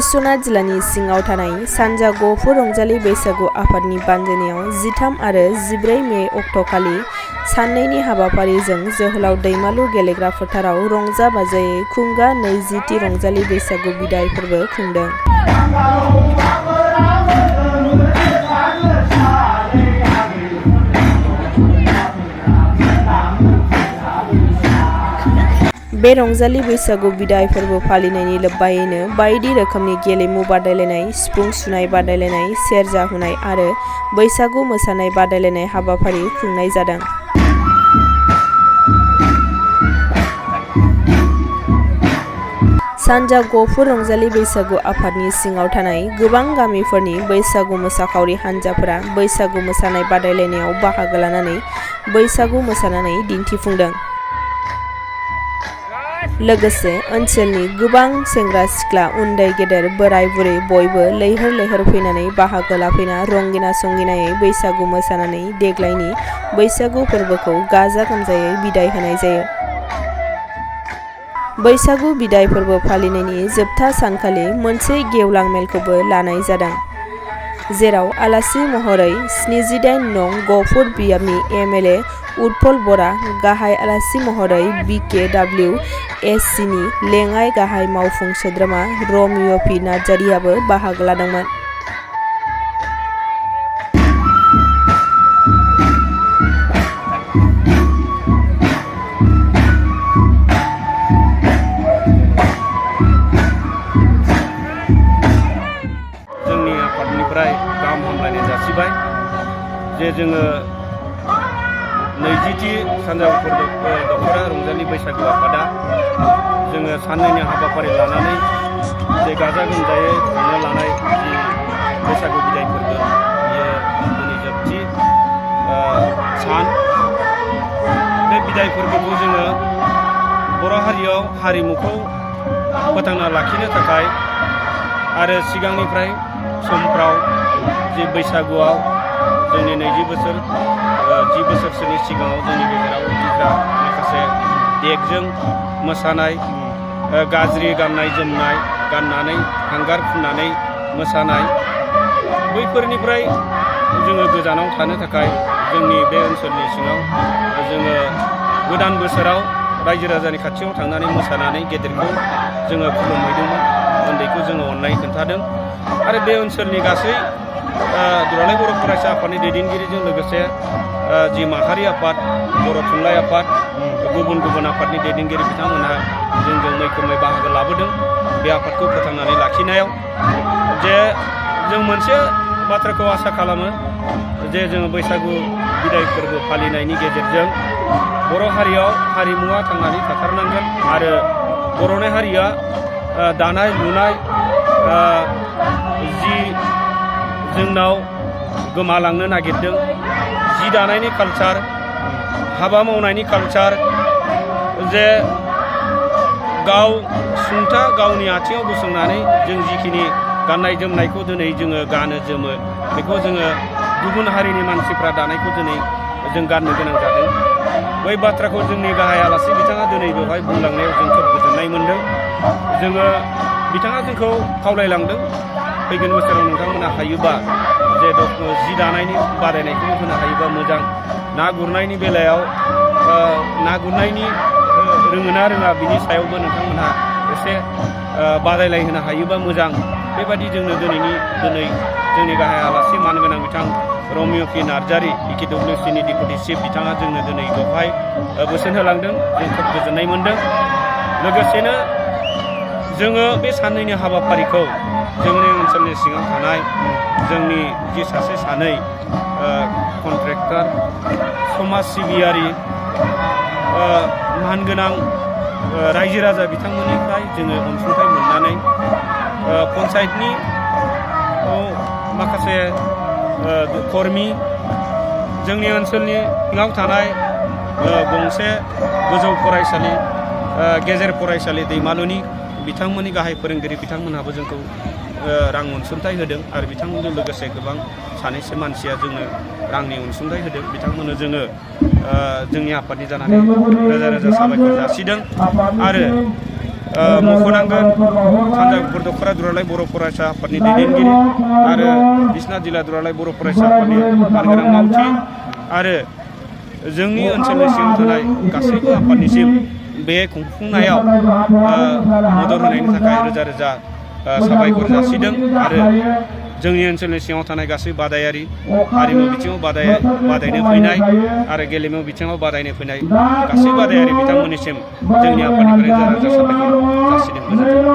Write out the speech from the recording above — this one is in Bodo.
बिश्वनाथ जिल्लानि सिङाव थानाय सानजा गफुर रंजालि बैसागु आफादनि बानजायनायाव 13 आरो 14 मे अक्ट'खालि साननैनि हाबाफारिजों जोहोलाव दैमालु गेलेग्रा फोथाराव रंजा बाजायै खुंगा 20थि रंजालि बैसागु बिदाय फोरबो खुंदों। बे रंजालि बैसागु बिदाय फोरबो फालिनायनि लोब्बायैनो बायदि रोखोमनि गेलेमु बादायलायनाय, सिफुं सुनाय बादायलायनाय, सेरजा हुनाय आरो बैसागु मोसानाय बादायलायनाय हाबाफारि खुंनाय जादों। सानजा गफुर रंजालि बैसागु आफादनि सिङाव थानाय गोबां गामिफोरनि बैसागु मोसाखावरि हानजाफोरा बैसागु मोसानाय बादायलायनायाव बाहागो लानानै बैसागु मोसानानै दिन्थिफुंदों। लोगोसे ओनसोलनि गोबां सेंग्रा सिख्ला, उन्दै गेदेर, बोराय बुरै बयबो लैहोर लैहोर फैनानै बाहागो लाफैना रंगिना संगिनायै बैसागु मोसानानै देग्लायनि बैसागु फोरबोखौ गाजा गोमजायै बिदाय होनाय जायो। बैसागु बिदाय फोरबो फालिनायनि जोबथा सानखालि मोनसे गेवलां मेलखौबो लानाय जादों, जेराव आलासि महरै 78 नं गफुर बियाबनि MLA उत्पल बरा, गाहाय आलासि महरै BKWSCनि लेङाइ गाहाय मावफुं सोद्रोमा रमिय' पि नार्जारियाबो बाहागो लादोंमोन। जोंनि आफादनिफ्राय गाहाम हामलायनाय जासिबाय जे जोङो 20थि सानजा गफुर दख'रा रंजालि बैसागु आफादा जोङो साननैनि हाबाफारि लानानै जे गाजा गोमजायै खुंनो लानाय जि बैसागु बिदाय फोरबो, बेयो जोंनि जोबथि सान। बे बिदाय फोरबोखौ जोङो बर' हारियाव हारिमुखौ फोथांना लाखिनो थाखाय आरो सिगांनिफ्राय समफ्राव जे बैसागुआव जोंनि 20 बोसोर 10 बोसोरसोनि सिगाङाव जोंनि गेजेराव उजिग्रा माखासे देगजों मोसानाय, गाज्रि गाननाय जोमनाय गाननानै हांगार फुननानै मोसानाय, बैफोरनिफ्राय जोङो गोजानाव थानो थाखाय जोंनि बे ओनसोलनि सिङाव जोङो गोदान बोसोराव रायजो राजानि खाथियाव थांनानै मोसानानै गेदेरखौ जोङो खुलुमहैदोंमोन, उन्दैखौ जोङो अननाय खोन्थादों। आरो बे ओनसोलनि गासै दुलाराय बर' फरायसा आफादनि दैदेनगिरिजों लोगोसे जि माहारि आफाद, बर' थुनलाइ आफाद, गुबुन गुबुन आफादनि दैदेनगिरि बिथांमोनहा जोंजों मैखोमै बाहागो लाबोदों बे आफादखौ फोथांनानै लाखिनायाव। जे जों मोनसे बाथ्राखौ आसा खालामो जे जोङो बैसागु बिदाय फोरबो फालिनायनि गेजेरजों बर' हारियाव हारिमुवा थांनानै थाथारनांगोन आरो बर'नि हारिया दानाय लुनाय जि जोंनाव गोमालांनो नागिरदों, जि दानायनि कालचार, हाबा मावनायनि कालचार, जे गाव सुंथा गावनि आथिङाव गसंनानै जों जिखिनि गाननाय जोमनायखौ दिनै जोङो गानो जोमो, बेखौ जोङो गुबुन हारिनि मानसिफ्रा दानायखौ दिनै जों गाननो गोनां जादों। बै बाथ्राखौ जोंनि गाहाय आलासि बिथाङा दिनै बेवहाय बुंलांनायाव जों खोब गोजोननाय मोन्दों। जोङो बिथाङा जोंखौ खावलायलांदों फैगोन बोसोराव नोंथांमोना हायोबा जे जि दानायनि बादायनायखौ होनो हायोबा मोजां, ना गुरनायनि बेलायाव ना गुरनायनि रोङोना रोङा बिनि सायावबो नोंथांमोनहा एसे बादायलायहोनो हायोबा मोजां। बेबायदि जोंनो दिनै जोंनि गाहाय आलासि मानगोनां बिथां Romeo' P Narzary BKWSCनि deputy chief बिथाङा जोंनो दिनै बेवहाय बोसोन होलांदों, जों खोब गोजोननाय मोन्दों। लोगोसेनो जोङो बे साननैनि हाबाफारिखौ जोंनि ओनसोलनि सिङाव थानाय जोंनि जि सासे सानै कन्ट्रेक्टर, समाज सिबियारि, मानगोनां रायजो राजा बिथांमोननिफ्राय जोङो अनसुंथाइ मोननानै पन्सायतनि माखासे कर्मि, जोंनि ओनसोलनि सिङाव थानाय गंसे गोजौ फरायसालि, गेजेर फरायसालि दैमालुनि बिथांमोननि गाहाय फोरोंगिरि बिथांमोनहाबो जोंखौ रां अनसुंथाइ होदों आरो बिथांमोनजों लोगोसे गोबां सानैसो मानसिया जोंनो रांनि अनसुंथाइ होदों। बिथांमोननो जोङो जोंनि आफादनि जानानै रोजा रोजा साबायखर जासिदों आरो मख'नांगोन सानजा गुफुर दख'रा दुलाराय बर' फरायसा आफादनि दैदेनगिरि आरो बिश्वनाथ जिल्ला दुलाराय बर' फरायसा आफादनि मानगोनां मावथि आरो जोंनि ओनसोलनि सिङाव थानाय गासैबो आफादनिसिम बे खुंफुंनायाव मदद होनायनि थाखाय रोजा रोजा साबायखर जासिदों आरो जोंनि ओनसोलनि सिङाव थानाय गासै बादायारि हारिमु बिथिङाव बादायनो फैनाय आरो गेलेमु बिथिङाव बादायनो फैनाय गासै बादायारि बिथांमोननिसिम जोंनि आफादनिफ्राय रोजा रोजा साबायखर जासिदों। गोजोन्थों।